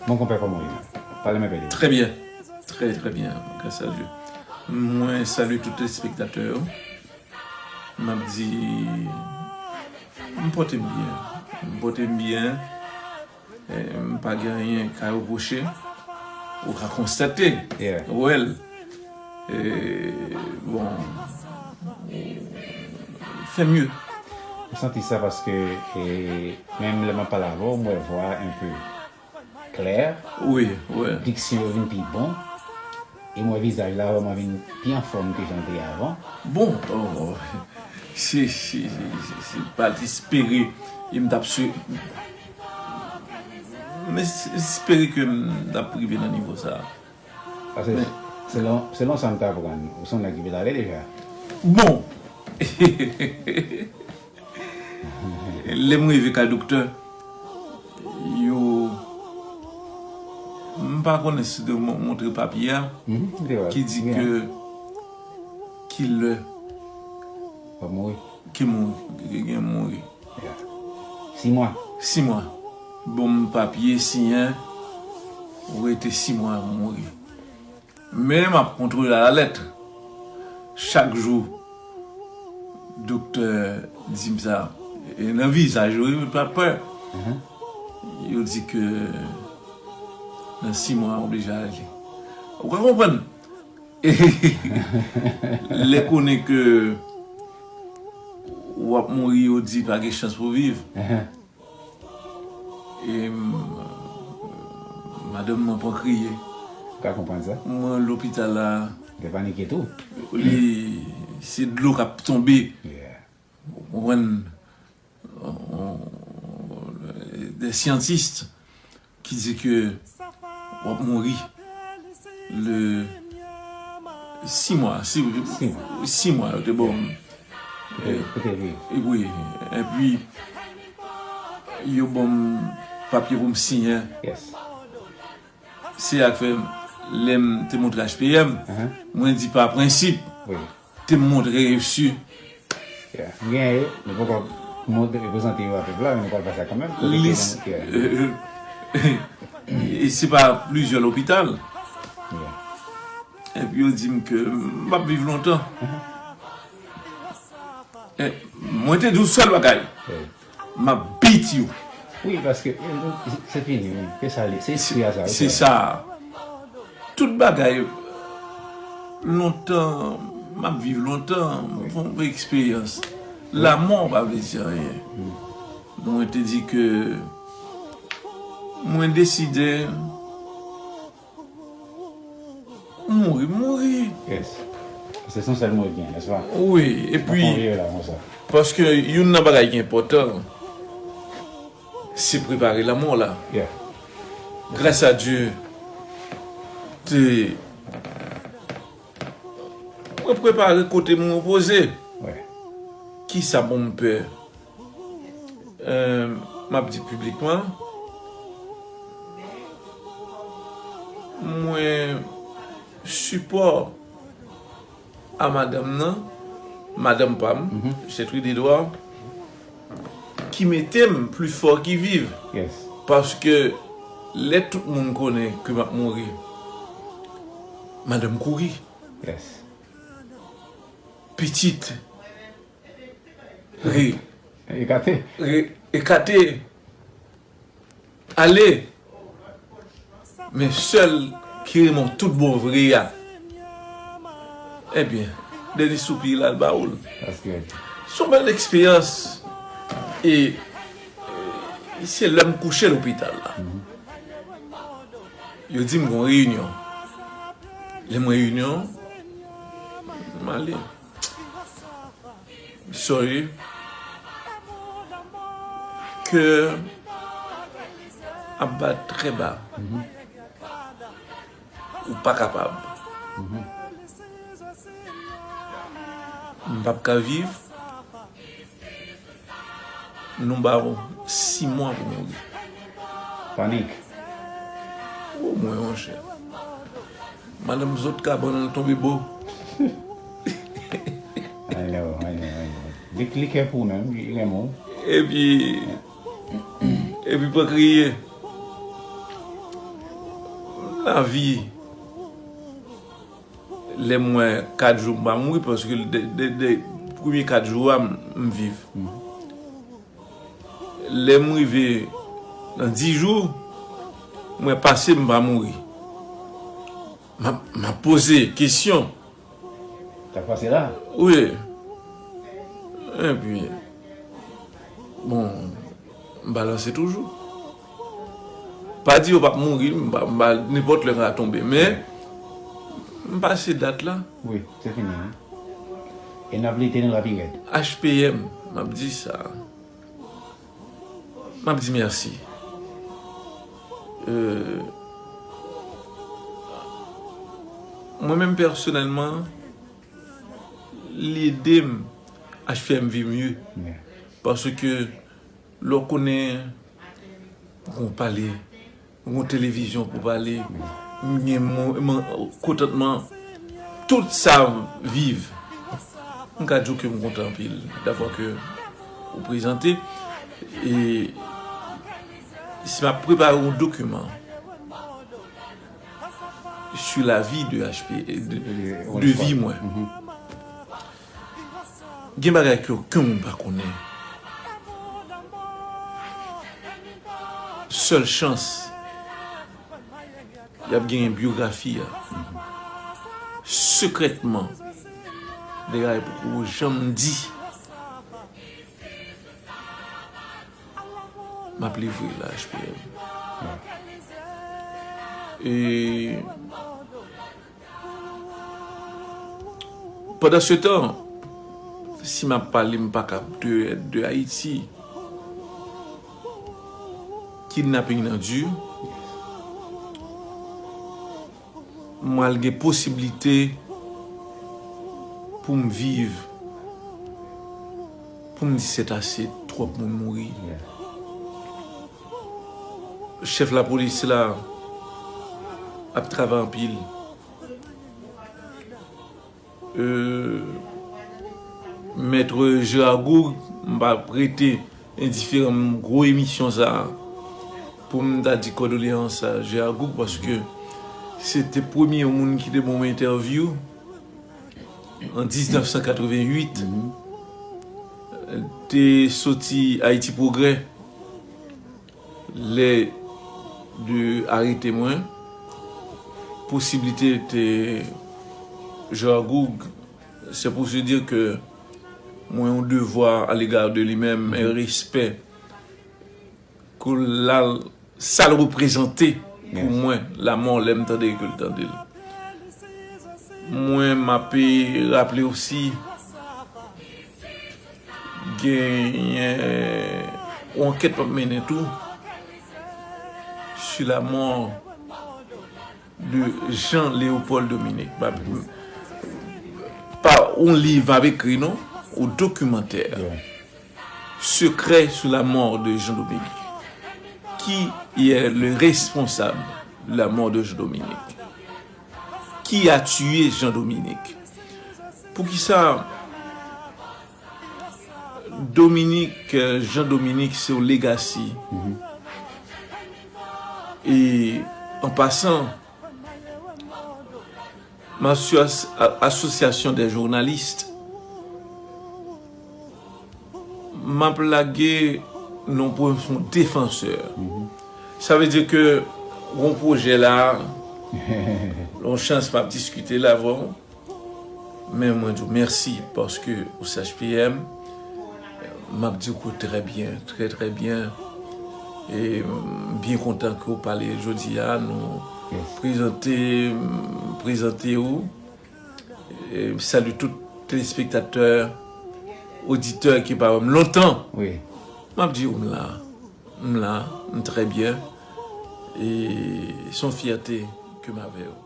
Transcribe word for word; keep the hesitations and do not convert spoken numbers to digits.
Mon konpè, kòman w ye? Pale m enpe de ou. Trè byen. Trè, trè byen, gras a Dye. Mwen salye tout telespektatè yo. M ap di, m pote m byen. M pote m byen. Eh, m pa gen anyen ka repwoche. Ou ka konstate. Yeah. Wè l. Eh, bon, fè mye. M santi sa paske, eh, menm lè m ap pale avè w, m wè vwa a enpe klè. Wi, wi. Diksyon yo vin pi bon. E m wè vizaj la vrèman vin pi anfòm ke jan l te ye avan. Bon, oh, oh. Si, si, si, si, si m pa t espere, e m t ap swe-, m es-, espere ke m t ap rive nan nivo sa a. Paske selon, selon sa m t aprann, ou se yon nèg ki pral ale deja. Bon! Lè m rive kay doktè, yo, m pa konnen si te mon-, montre papye a, ki di ke kilè w ap mouri, ki mouri, ki gen mouri. Sis mwa. Sis mwa. Bon, m papye, siyen, ou rete sis mwa, ou mouri. Men m ap kontwole alalèt. Chak jou, doktè di m sa. E nan vizaj yo, yo pa pè. Yo di ke nan sis mwa, ou oblije ale. Ou ka konprann? Lè konnen ke w ap mouri, yo di pa gen chans pou w viv. E m, madanm mwen pran kriye. Ou ka konprann sa? Mwen lopital la. Te panike tou. Li, se dlo k ap tonbe. Ou konprann? De syantis ki di ke w ap mouri le sis mwa, sis mwa, yo te ban m. Wi. Epi, yo ban m papye pou m siyen. Se sa k fè, lè m te montre H P M, mwen di pa prensip, te m montre resi. M genyen yo, nou poko montre, prezante yo a pèp la, men nou pral fè sa kanmenm. Lis, e se pa plizyè lopital. Epi yo di m ke m p ap viv lontan. E mwen te di yon sèl bagay. M ap biti w. Wi, paske, eh, se fini, wi. Se sa, se espri a sa, wi. Se sa. Tout bagay, lontan, m ap viv lontan, m fè yon eksperyans. Lanmò pa vle di anyen. Mwen te di ke mwen deside mouri, mouri. Yes. Se yon sèl mò ki gen, nèspa? Wi, epi, paske youn nan bagay ki enpòtan, se prepare lanmò la. Gras a Dye, te, mwen prepare kote m repoze. Kisa bon m pè? Eh, m ap di piblikman, mwen sipò a madanm nan, madanm pa m, Gertrude Edouard, ki mete m pli fò ki viv. Paske lè tout moun konnen ke m ap mouri, madanm kouri. Pitit. Re-, ekate. Re-, ekate. Ale. Men sèl ki renmen w tout bon vre a. Ebyen, dènye soupi l al ba ou l. Se yon bèl eksperyans. E, e se lè m kouche lopital la. Yo di m gon reyinyon. Lè m reyinyon, m ale. Sorry. Kè ap bat trè ba. Ou pa kapab. M p ap ka viv. Nou ba w sis mwa pou mouri. Panik. O mwen, monchè. Madanm zòt kabann tonbe bo. I know, I know, I know. Li, li kè pou ou menm, li renmen w. Epi, epi pa kriye. Lavi, lè m wè kat jou m pa mouri, paske de, de, de premye kat jou a m, m viv. Lè m rive nan dis jou, m wè pase m pa mouri. M ap, m ap poze kesyon. Sa k pase la? Wi. Epi, bon, m balanse toujou. Pa di yo p ap mouri, m pa, m pa, nenpòt lè m ka tonbe, men m pase dat la. Wi, se fini, wi. E n ap lite nou la pi rèd. H P M, m ap di sa. M ap di mèsi. Euh, mwen menm pèsonèlman, li ede m achte m viv mye. Paske lè w konnen, ou pale, yon televizyon pou pale, m gen mo- mo- kontantman, tout sa viv. M ka di w ke m kontan anpil davwa ke ou prezante. E si m ap prepare yon dokiman sou lavi de H P, de, de vi mwen, gen bagay ke okenn moun pa konnen. Sèl chans, y ap genyen byografi a. Sekrètman, de bagay poko janm di. M ap livre la, H P M. E pandan se tan, si m ap pale, m pa kab de, de Ayiti. Kidnaping nan di. M al gen posiblite pou m viv, pou m di c'est assez, twòp moun mouri. Chèf lapolis la ap travay anpil. Euh, Mèt Gérard Gourgue, m pa p rete endiferan, m gwo emisyon sa a pou m ta di kondoleyans a Gérard Gourgue, paske se te premye moun ki te ban m entèvyou an diznèf san katrevenn uit. Te soti Ayiti Pwogrè. Lè de arete mwen, posiblite te Gérard Gourgue, c'est pour se dire que mwen yon devwa à l'égard de li menm, un respect ke l al, sa l reprezante pou mwen, lamò, lè m tande ke l tande l. Mwen, m ape raple osi, genyen yon ankèt m ap mennen tou sur la mort de Jean Léopold Dominique. Pa, pa yon liv m ap ekri, non, yon dokimantè. Secret sur la mort de Jean Dominique. Qui est le responsable de la mort de Jean Dominique? Qui a tué Jean Dominique? Poukisa Dominique, euh, Jean Dominique, se yon legacy. E an pasan, m asosyas- a- asosyasyon dè jounalis, m ap lage non pou yon defansè. Sa vle di ke yon pwojè la, yon chans m ap diskite la avè w. Men mwen di w mèsi paske ou se H P M. M ap di w ke trè byen, trè, trè byen. E m byen kontan ke w pale jodi a. Nou prezante, prezante w. E m salye tout telespektatè, oditè ki pa wè m lontan. M ap di w m la. M la, m trè byen. E se yon fyète ke m avè w.